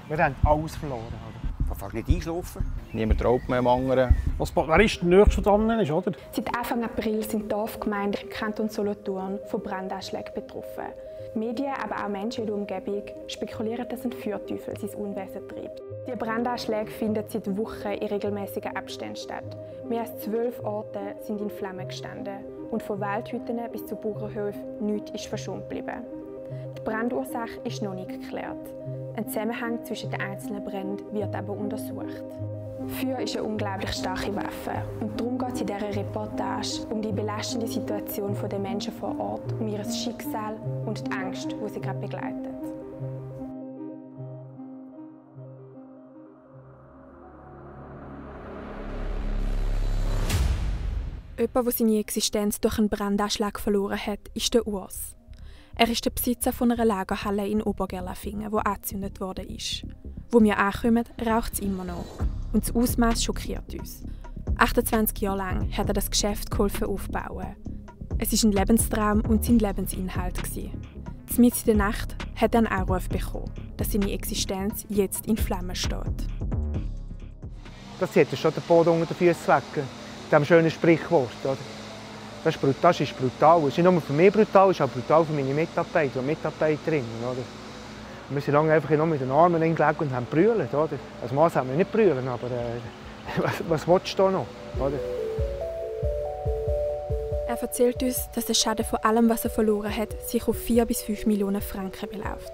Wir haben alles verloren. Ich kann fast nicht einschlafen. Niemand traut mehr dem anderen. Wer ist der Nächste, der dran ist, oder? Seit Anfang April sind Dorfgemeinden im Kanton Solothurn von Brandanschlägen betroffen. Medien, aber auch Menschen in der Umgebung spekulieren, dass ein Feuerteufel sein Unwesen treibt. Die Brandanschläge finden seit Wochen in regelmäßigen Abständen statt. Mehr als 12 Orte sind in Flammen gestanden und von Waldhütten bis zu Bauernhöfen nichts ist verschont geblieben. Die Brandursache ist noch nicht geklärt. Ein Zusammenhang zwischen den einzelnen Bränden wird aber untersucht. Feuer ist eine unglaublich starke Waffe und darum geht es in dieser Reportage um die belastende Situation der Menschen vor Ort, um ihr Schicksal und die Angst, die sie gerade begleitet. Jemand, der seine Existenz durch einen Brandanschlag verloren hat, ist der Urs. Er ist der Besitzer von einer Lagerhalle in Obergerlafingen, die angezündet worden ist. Wo wir ankommen, raucht es immer noch. Und das Ausmaß schockiert uns. 28 Jahre lang hat er das Geschäft geholfen aufbauen. Es war ein Lebenstraum und sein Lebensinhalt. Mitten in der Nacht hat er einen Anruf bekommen, dass seine Existenz jetzt in Flammen steht. Das zieht schon den Boden unter den Füßen weg. Mit diesem schönen Sprichwort. Oder? Das ist brutal. Es ist nicht nur für mich brutal, es ist auch brutal für meine Mitarbeiter und Mitarbeiterinnen. Oder? Wir sind lange einfach nur mit den Armen hingelegt und haben gebrüllt. Als Mann haben wir nicht brüllen, aber was willst du da noch? Oder? Er erzählt uns, dass der Schaden von allem, was er verloren hat, sich auf 4 bis 5 Millionen Franken beläuft.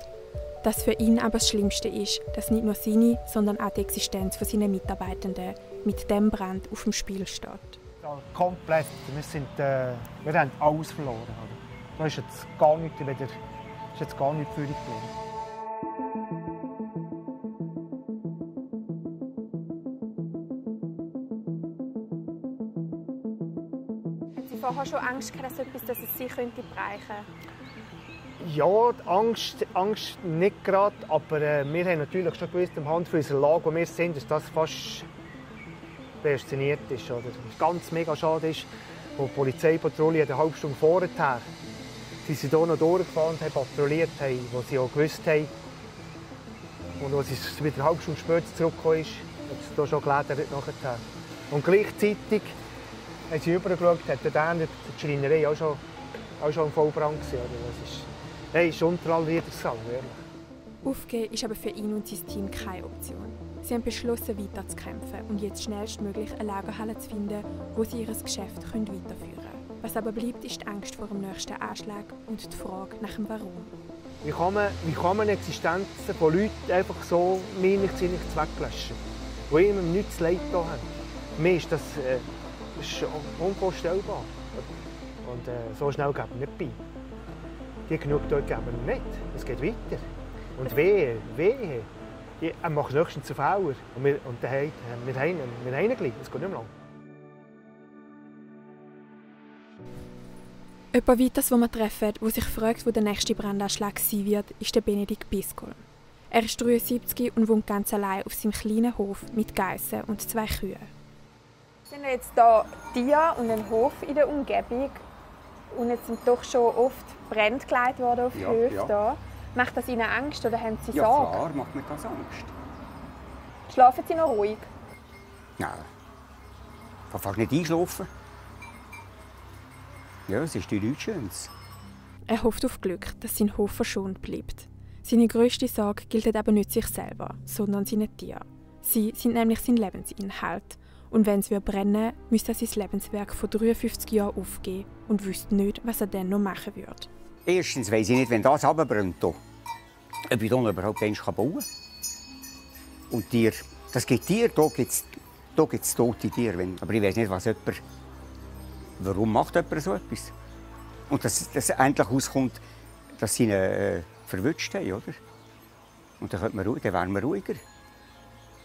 Dass für ihn aber das Schlimmste ist, dass nicht nur seine, sondern auch die Existenz seiner Mitarbeitenden mit dem Brand auf dem Spiel steht. Ja, komplett. Wir haben alles verloren. Oder? Da ist jetzt gar nichts für dich geblieben. Haben Sie vorher schon Angst gehabt, dass es Sie könnte bereichen? Ja, die Angst nicht gerade, aber wir haben natürlich schon gewusst, anhand unserer Lage, wo wir sind, dass das fast prädestiniert ist. Oder? Was ganz mega schade ist, wo die Polizeipatrouille eine halbe Stunde vorher sind sie hier noch durchgefahren und haben patrouilliert, wo sie auch gewusst haben. Und als sie wieder eine halbe Stunde später zurückgekommen ist, hat sie hier schon geledert nachher. Und gleichzeitig haben sie rübergeschaut, hat die Schreinerei auch schon im Vollbrand gewesen. Das ist unter aller Sau, ehrlich. Aufgeben ist aber für ihn und sein Team keine Option. Sie haben beschlossen, weiterzukämpfen und jetzt schnellstmöglich eine Lagerhalle zu finden, wo sie ihr Geschäft weiterführen können. Was aber bleibt, ist die Angst vor dem nächsten Anschlag und die Frage nach dem Warum. Wie kann man Existenzen von Leuten einfach so meinigsinnig weglöschen, die immer nichts zu leid haben? Für mich ist das ist unvorstellbar. Und so schnell geben wir nicht bei. Die genug dort geben wir nicht. Es geht weiter. Und wehe. Er macht höchstens einen Fehler. Und wir haben ihn gleich. Es geht nicht mehr lang. Jemand weiteres, den wir treffen, der sich fragt, wo der nächste Brandanschlag sein wird, ist der Benedikt Biskolm. Er ist 73 und wohnt ganz allein auf seinem kleinen Hof mit Geissen und 2 Kühen. Es sind jetzt hier Tiere und ein Hof in der Umgebung. Und jetzt sind doch schon oft Brände gelegt worden auf die Höfe. Ja. Macht das Ihnen Angst oder haben Sie Sorge? Ja, klar macht mir das Angst. Schlafen Sie noch ruhig? Nein, ich kann fast nicht einschlafen. Ja, es ist nichts Schönes. Er hofft auf Glück, dass sein Hof verschont bleibt. Seine grösste Sorge gilt aber nicht sich selber, sondern seinen Tieren. Sie sind nämlich sein Lebensinhalt. Und wenn es brennen würde, müsste er sein Lebenswerk von 53 Jahren aufgeben und wüsste nicht, was er dann noch machen würde. Erstens weiss ich nicht, wenn das runterbrennt, ob ich hier überhaupt eins bauen kann. Und Tier, das gibt Tiere, hier gibt es tote Tiere. Aber ich weiss nicht, warum macht jemand so etwas? Und dass endlich rauskommt, dass sie ihn verwünscht haben, oder? Und dann wären wir ruhiger.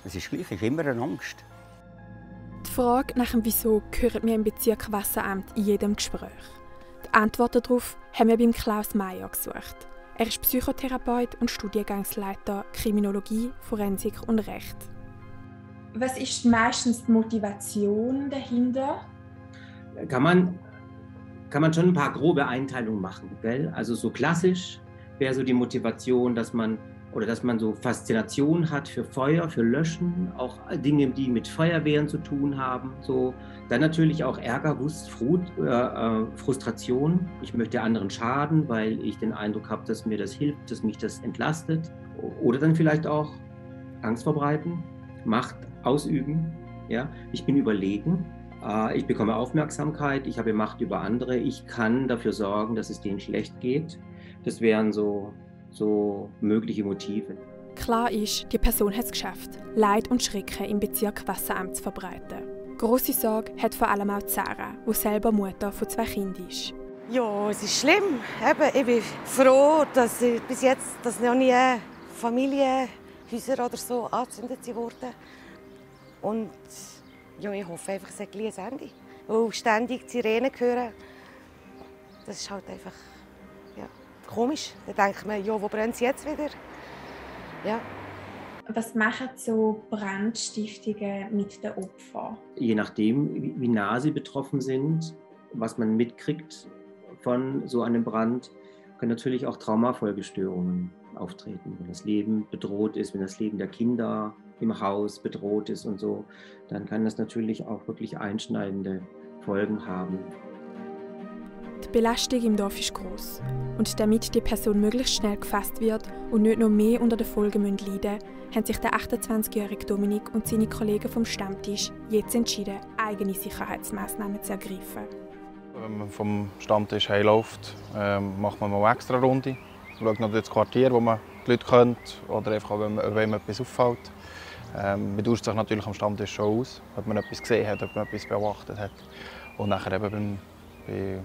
Es ist gleich, es ist immer eine Angst. Die Frage nach dem Wieso hören wir im Bezirk Wasseramt in jedem Gespräch. Die Antworten darauf haben wir beim Klaus Meyer gesucht. Er ist Psychotherapeut und Studiengangsleiter Kriminologie, Forensik und Recht. Was ist meistens die Motivation dahinter? Kann man schon ein paar grobe Einteilungen machen. Gell? Also so klassisch wäre so die Motivation, dass man oder dass man so Faszination hat für Feuer, für Löschen, auch Dinge, die mit Feuerwehren zu tun haben. So. Dann natürlich auch Ärger, Frustration. Ich möchte anderen schaden, weil ich den Eindruck habe, dass mir das hilft, dass mich das entlastet. Oder dann vielleicht auch Angst verbreiten, Macht ausüben. Ja? Ich bin überlegen, ich bekomme Aufmerksamkeit, ich habe Macht über andere, ich kann dafür sorgen, dass es denen schlecht geht. Das wären so mögliche Motive. Klar ist, die Person hat es geschafft, Leid und Schrecken im Bezirk Wasseramt zu verbreiten. Grosse Sorge hat vor allem auch Sarah, die selber Mutter von 2 Kindern ist. Ja, es ist schlimm. Eben, ich bin froh, dass bis jetzt noch nie Familienhäuser oder so angezündet wurden. Und ja, ich hoffe einfach, es hat gleich ein Ende. Weil ständig die Sirenen hören, das ist halt einfach komisch. Da denkt man, ja, wo brennt es jetzt wieder? Ja. Was machen so Brandstiftungen mit den Opfern? Je nachdem, wie nah sie betroffen sind, was man mitkriegt von so einem Brand, können natürlich auch Traumafolgestörungen auftreten. Wenn das Leben bedroht ist, wenn das Leben der Kinder im Haus bedroht ist und so, dann kann das natürlich auch wirklich einschneidende Folgen haben. Die Belastung im Dorf ist gross. Und damit die Person möglichst schnell gefasst wird und nicht noch mehr unter den Folgen leiden müssen, haben sich der 28-jährige Dominik und seine Kollegen vom Stammtisch jetzt entschieden, eigene Sicherheitsmaßnahmen zu ergreifen. Wenn man vom Stammtisch heimläuft, macht man mal eine extra Runde. Schaut noch das Quartier, wo man die Leute kennt oder einfach, wenn man etwas auffällt. Man tauscht sich natürlich am Stammtisch schon aus, ob man etwas gesehen hat, ob man etwas beobachtet hat. Und nachher eben indem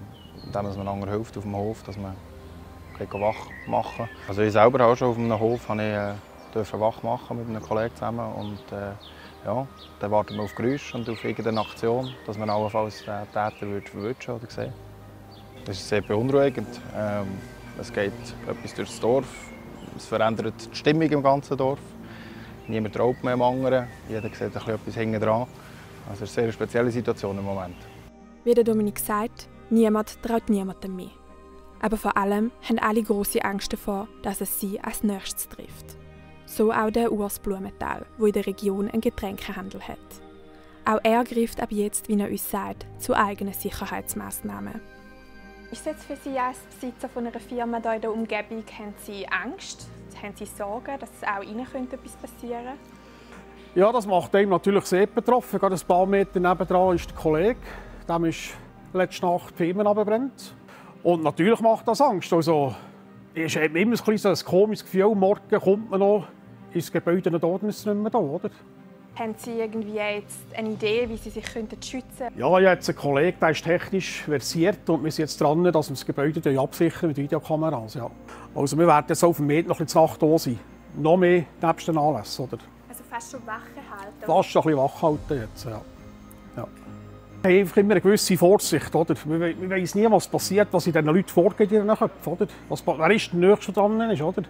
man einander hilft auf dem Hof, dass man wach machen. Also ich selber auch schon auf einem Hof durfte wach machen mit einem Kollegen zusammen und ja, dann warten wir auf Geräusche und auf irgendeine Aktion, dass man allenfalls den Täter verwünschen oder sehen. Das ist sehr beunruhigend. Es geht etwas durchs Dorf, es verändert die Stimmung im ganzen Dorf. Niemand traut mehr dem anderen, jeder sieht etwas hinten dran. Also es ist eine sehr spezielle Situation im Moment. Wie der Dominik sagt, niemand traut niemandem mehr. Aber vor allem haben alle grosse Angst davor, dass es sie als Nächstes trifft. So auch der Urs Blumenthal, der in der Region einen Getränkehandel hat. Auch er greift ab jetzt, wie er uns sagt, zu eigenen Sicherheitsmaßnahmen. Ist es jetzt für Sie als Besitzer von einer Firma hier in der Umgebung, haben Sie Angst? Haben Sie Sorgen, dass auch Ihnen etwas passieren könnte? Ja, das macht einem natürlich sehr betroffen. Gerade ein paar Meter nebendran ist der Kollege. Dem ist letzte Nacht die Firma abgebrannt. Und natürlich macht das Angst. Also, es ist immer ein komisches Gefühl. Morgen kommt man noch ins Gebäude und dort ist es nicht mehr da, oder? Haben Sie irgendwie jetzt eine Idee, wie Sie sich schützen könnten? Ja, ich habe jetzt einen Kollegen, der ist technisch versiert und wir sind jetzt dran, dass wir das Gebäude absichern mit Videokameras. Ja. Also wir werden jetzt auch vermehrt noch in der Nacht da sein. Noch mehr nebst den Anlässen, oder? Also fast schon Wache halten? Fast ein bisschen wach halten jetzt, ja. Ja. Wir haben einfach immer eine gewisse Vorsicht, oder? Man weiss nie, was passiert, was in diesen Leuten vorgeht in ihren Köpfen, oder? Wer ist der Nächste, der dran ist, oder?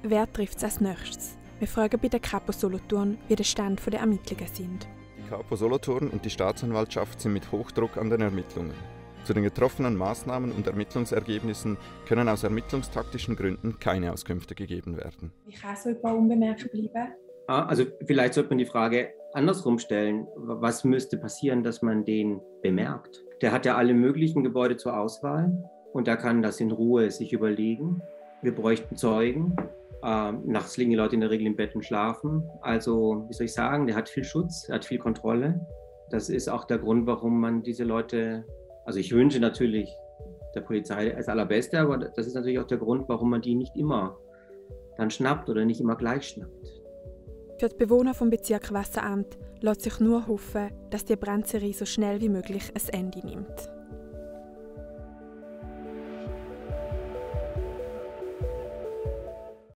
Wer trifft es als Nächstes? Wir fragen bei der Kapo Solothurn, wie der Stand der Ermittlungen sind. Die Kapo Solothurn und die Staatsanwaltschaft sind mit Hochdruck an den Ermittlungen. Zu den getroffenen Maßnahmen und Ermittlungsergebnissen können aus ermittlungstaktischen Gründen keine Auskünfte gegeben werden. Wie kann so etwas unbemerkt bleiben? Also vielleicht sollte man die Frage andersrum stellen. Was müsste passieren, dass man den bemerkt? Der hat ja alle möglichen Gebäude zur Auswahl und er kann das in Ruhe sich überlegen. Wir bräuchten Zeugen. Nachts liegen die Leute in der Regel im Bett und schlafen. Also, wie soll ich sagen, der hat viel Schutz, er hat viel Kontrolle. Das ist auch der Grund, warum man diese Leute, also ich wünsche natürlich der Polizei das Allerbeste, aber das ist natürlich auch der Grund, warum man die nicht immer dann schnappt oder nicht immer gleich schnappt. Für die Bewohner vom Bezirk Wasseramt lässt sich nur hoffen, dass die Brandserie so schnell wie möglich ein Ende nimmt.